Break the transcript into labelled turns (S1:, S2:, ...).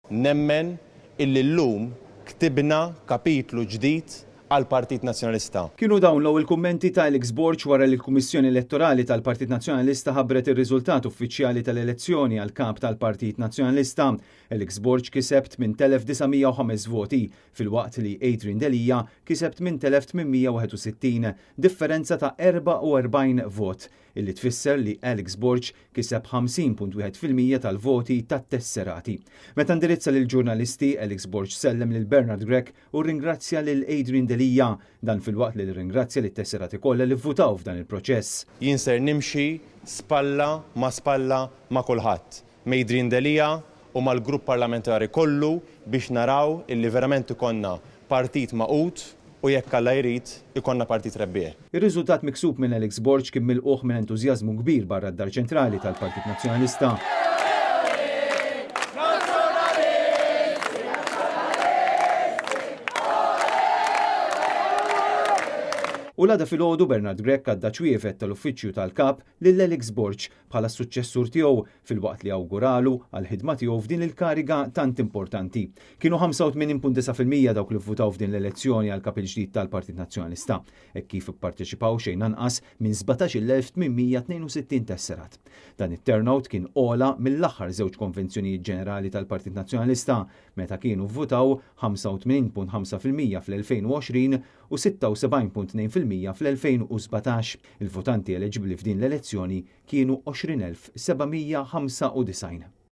S1: Nemmen illi llum ktibna kapitlu ġdid għall-Partit Nazzjonalista.
S2: Kienu dawn l-ewwel kummenti ta' Alex Borg wara li l-Kummissjoni Elettorali tal-Partit Nazzjonalista ħabbret ir-riżultat uffiċjali tal-elezzjoni għal Kap tal-Partit Nazzjonalista. Alex Borg kiseb 8,905 voti, filwaqt li Adrian Delia kiseb 8,861, differenza ta' 44 vot. illi tfisser li Alex Borg kiseb 50.1% tal-voti tat-tesserati. Meta indirizza lill-ġurnalisti, Alex Borg sellem lil Bernard Grech u rringrazzja lil Adrian Delia, dan filwaqt li rringrazzja lit-tesserati kollha li vvutaw f'dan il-proċess.
S1: Jien ser nimxi spalla ma' spalla ma' kulħadd, m'Adrian Delia u mal-grupp parlamentari kollu biex naraw illi verament ikollna partit magħqud u jekk Alla jrid ikollna partit rebbieħ.
S2: Ir-riżultat miksub minn Alex Borg kien milqugħ minn entużjażmu kbir barra d-Dar Ċentrali tal-Partit Nazzjonalista. U l-għada filgħodu Bernard Grech għadda ċwievet tal-uffiċċju tal-Kap lil Alex Borg bħala s-suċċessur tiegħu filwaqt li awguralu għall-ħidma tiegħu f'din il-kariga tant importanti. Kienu 85.9% dawk li vvutaw f'din l-elezzjoni għall-Kap il-ġdid tal-Partit Nazzjonalista, hekk kif ipparteċipaw xejn anqas minn 17,862 tesserat. Dan it-turnout kien ogħla mill-aħħar żewġ konvenzjonijiet ġenerali tal-Partit Nazzjonalista meta kienu vvutaw 85.5% fl-2020 u 76.2% fl-2017. Il-votanti eleġibbli f'din l-elezzjoni kienu 20,795.